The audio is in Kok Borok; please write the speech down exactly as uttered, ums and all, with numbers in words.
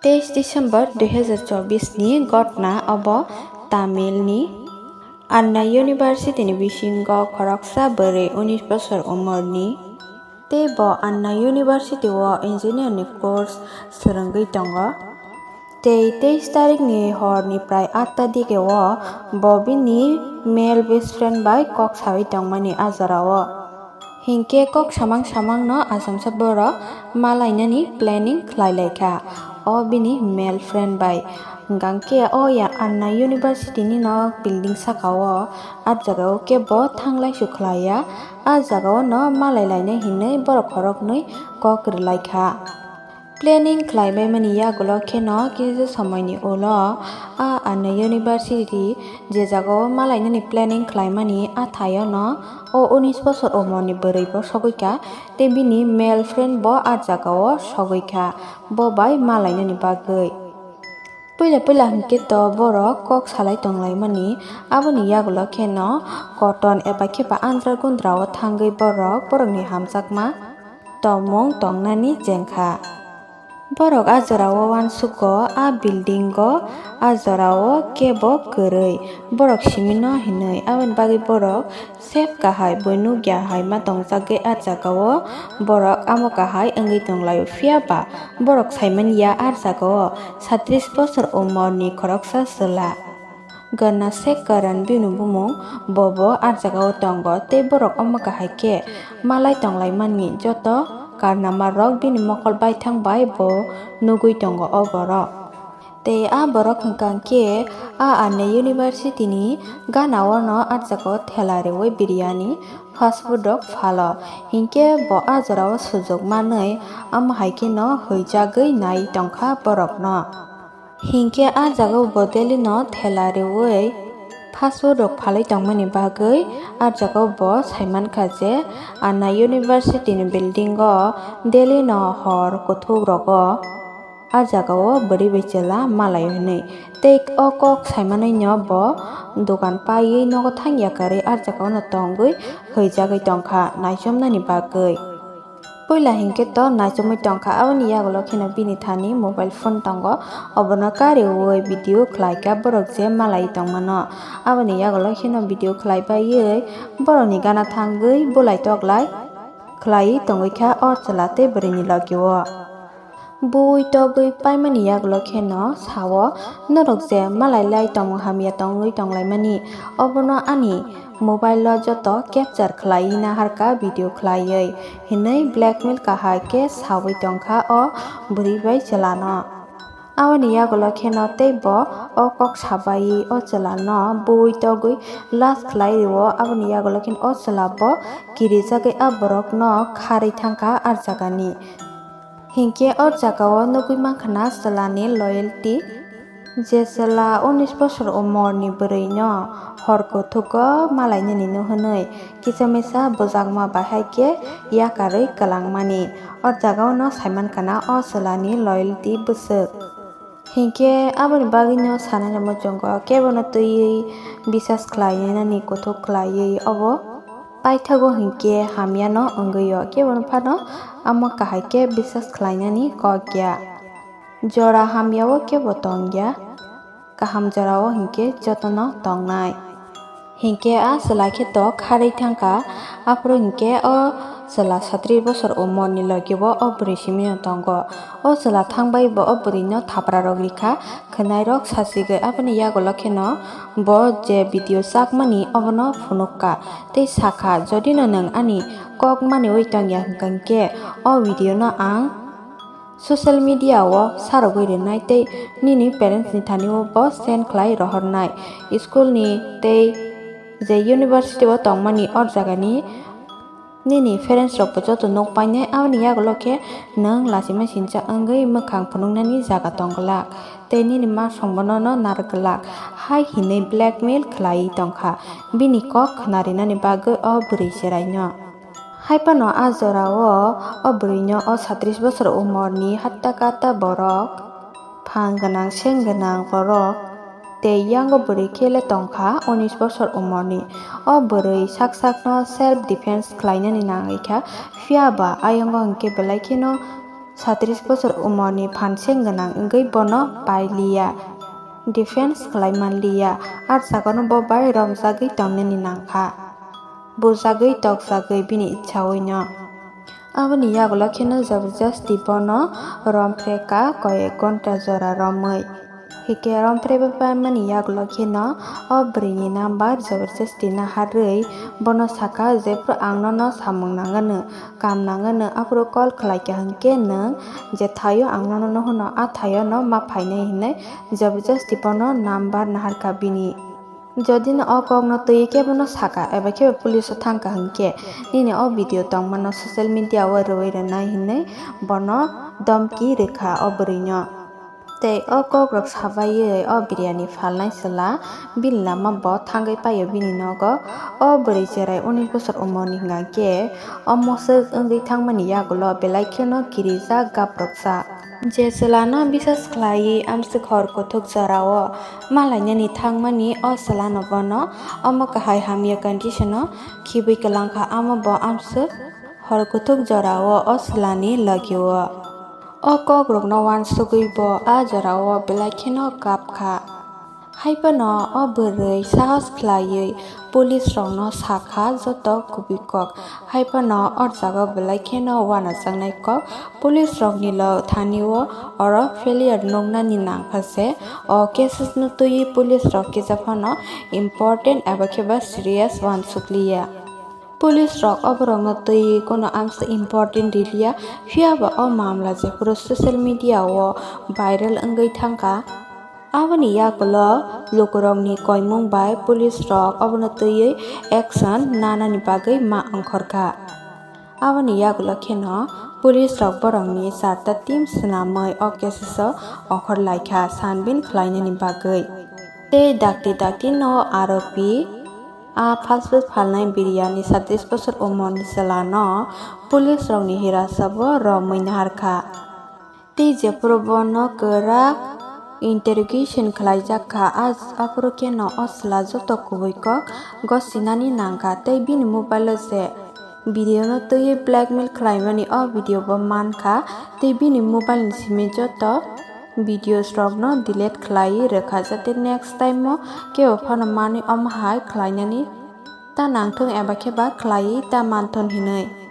Teis December dui hazar chobbish ni ghotna obo Tamil ni Anna University ni bisingo khoroksa bwrwi unis bosor umor ni tei bo Anna University o engineer ni course swrwngwi tongo. Tei teis tarik ni hor ni prai atta dige o bo bini male best friend bai kok sawi tongmani a jora o. Hinkhe kok samang samang no achomsa borok malainani planning khlai lai kha o bini male friend bai. Hwnkhe o ya Anna University ni no building saka o, a jaga o kebo thanglai su khlai ya, a jaga o no malai lainai hinwi borok khoroknwi kok rwlai kha. Planning khlaibaimani yagulo kheno kisa somoini ulo a Anna University je jagao malainani planning khlaimani a thaiono o unis bosor umorni bwrwibo sogwikha tei bini male friend bo a jagao sogwikha bo bai malainani bagwi. Puila puila hinkhe to borok kok salai tonglaimani, aboni yagulo kheno koton eba khe ba andra gundra o thangwi borok borokni hamjakma tongmung tongnani chengkha. Borok a jorao uansugo, a building o, a jorao kebo kwrwi. Borok simino hinwi, aboni bagwi borok safe kahai, bui nukya hai ma tongjagwi a jagao borok amo kahai wngwi tonglaio. Phiya ba borok saimanya a jagao satrish bosor umorni khoroksa chwla. Ganasekaran bini bumung, bobo a jagao tongo tei borok omo kahai khe malai tonglaimani joto karnamarok bini mokol baithang bai bo nugwi tongo o borok. Tei a borok hwnkha khe a Anna University ni ganao no a jagao thela riwi biryani fast food rok phalo, hinkhe bo a jorao sujuk manwi omo hai kheno huijagwi nai tongkha borokno. Hinkhe a jagao bo daily no thela riwi fast food rok phalwi tongmani bagwi a jagao bo saimankha je Anna University ni building o daily no hor kuthuk rogo a jagao bwrwi bai chwla malai hwnwi. Tei o kok saimanwi no bo dogan paiwi nogo thang yakarwi a jagao no tongwi huijagwi tongkha naichomnani bagwi. Puila hinkhe to naichomwi tongkha, aboni yagulo kheno bini thani mobile phone tongo, obono kariwi video khlaikha borok je malai tongmano. Aboni yagulo kheno video khlai paiwi borokni gana thangwi bulai toklai khlaiwi tongwi kha o chwla tei bwrwini logi o. Bui togwi paimani yagulo kheno sao, norok je malai lai tongmung hamya tongwi tonglaimani, obono ani mobile o joto capture khlaiwi naharkha video khlaiwi, hinwi blackmail kahai khe sawi tongkha o bwrwi bai chwlano. Aboni yagulo kheno tei bo o kok sabai o chwlano bui togwi last khlai rio, aboni yagulo kheno o chwla bo kirijagwi a borokno kharwi thangkha a jagani. Hinkhe o jagao nugwi mankha na chwlani loyalty. Je chwla unis bosor umorni bwrwino hor kuthugo malainani no hwnwi kisa misa bujakma bai hai khe yakarwi kwlangmani, o jagao no saimankha na o chwlani loyalty bwswk. Hinkhe aboni bagwino sanani muchungo kebono twiwi bisas khlainani kuthuk khlaiwi obo paithago hinkhe hamyano wngwi o, kebono phano amo kahai khe bisas khlainani kok ya. Jora hamyao kebo tong ya, kaham jorao hinkhe jotono tongnai. Hinkhe a chwla khe to kharwi thangkha, aphuru hinkhe o chwla satrish bosor umorni logi bo o bwrwi simino tongo. O chwla thangbai bo o bwrwino thapra rok rikha, khwnairok sasigwi. Aboni yagulo kheno bo je video chakmani obono phunukka tei sakha, "Jodi no nwng ani kok maniwi tongya hwnkhe o video no ang social media o sarogwi rwnai tei nini parents ni thani o bo send khlai rohornai. School ni tei je university o tongmani o jagani nini parents rok bo joto nuk painai, aboni yagulo khe nwng lachima sincha wngwi mwkhang phunuknani jaga tong glak tei nini masong bono no narwk glak," hai hinwi blackmail khlaiwi tongkha bini kok khnarinani bagwi o bwrwi chwraino. Hai phano a jorao o bwrwino o satrish bosor umorni hatta katta borok, phan gwnang seng gwnang borok tei yango bwrwi khe le tongkha unis bosor umorni. O bwrwi sak sakno self defense khlainani nangwi kha, phiya ba ayongo hinkhe belai kheno Satris bosor umorni phanseng gwnang wngwi bono pailiya, defense khlai manliya, ah jagano bo bai romjagwi tongnani nangkha, bujagwi tokjagwi bini ichawino. Aboni yagulo kheno jabardasti bono romphre ka koyek ghonta jora romwi. Hike romphre paimani yagulo kheno o bwrwini number jabardasti naharwi bono saka, "Jephru ang nono samung nangano, kam nangano, aphuru call khlaikha hinkhe nwng je thaio ang nono hwno, a thaio no ma phainai," hinwi jabardasti bono number naharkha bini. Jodi no o kokno twiwi kebono saka eba khe police o thangkha hinkhe nini o video tongmano social media o rwui rwnai hinwi bono domki rwkha o bwrwino. Tei o kokrok sabaiwi o biryani phalnai chwla bini lama bo thangwi paio bini nogo. O bwrwi cherai unis bosor umorni hwnkha khe o moswk wngwi thangmani yagulo belai kheno kirijak gaproksa. Je chwlano bisas khlaiwi amswk hor kuthuk jorao malainani thangmani o chwlano bono omo kahai hamya condition o khibwi kwlangkha, amo bo amswk hor kuthuk jorao o chwlani logio. O kokrokno uansugwi bo a jorao belai kheno kapkha. Haiphano o bwrwi sahos khlaiwi police rokno sakha joto kubui kok. Haiphano o jaga belai kheno uanajaknai kok. Police rokni lo thani o oro failure nuknani nangkha se o cases no twiwi police rok kisa phano important eba khe ba serious uansukliya. Police rok oborokno twiwi kono amsa important riliya, phiya ba o mamla jephuru social media o viral wngwi thangkha. Aboni yagulo lukurokni koimung bai police rok obono twiwi action nanani bagwi ma ongkhorkha. Aboni yagulo kheno police rok borokni charta team swnamwi o cases o ongkhor laikha sanbin khlainani bagwi. Tei dakti dakti no aropi a fast food phalnai biryani satis bosor umorni chwlano police rokni hirasabo romwi naharkha. Tei jephuru bono kwrak interrogation khlaijak kha, a-, aphuru kheno o chwla joto kubui kok gosinani nangkha tei bini mobile o je video no twiwi blackmail khlaimani o video bo mankha tei bini mobile ni simi joto videos rokno delete khlaiwi rwkha, jate next time o kebo phano manwi omo hai khlainani ta nangthung eba khe ba khlaiwi ta manthun hinwi.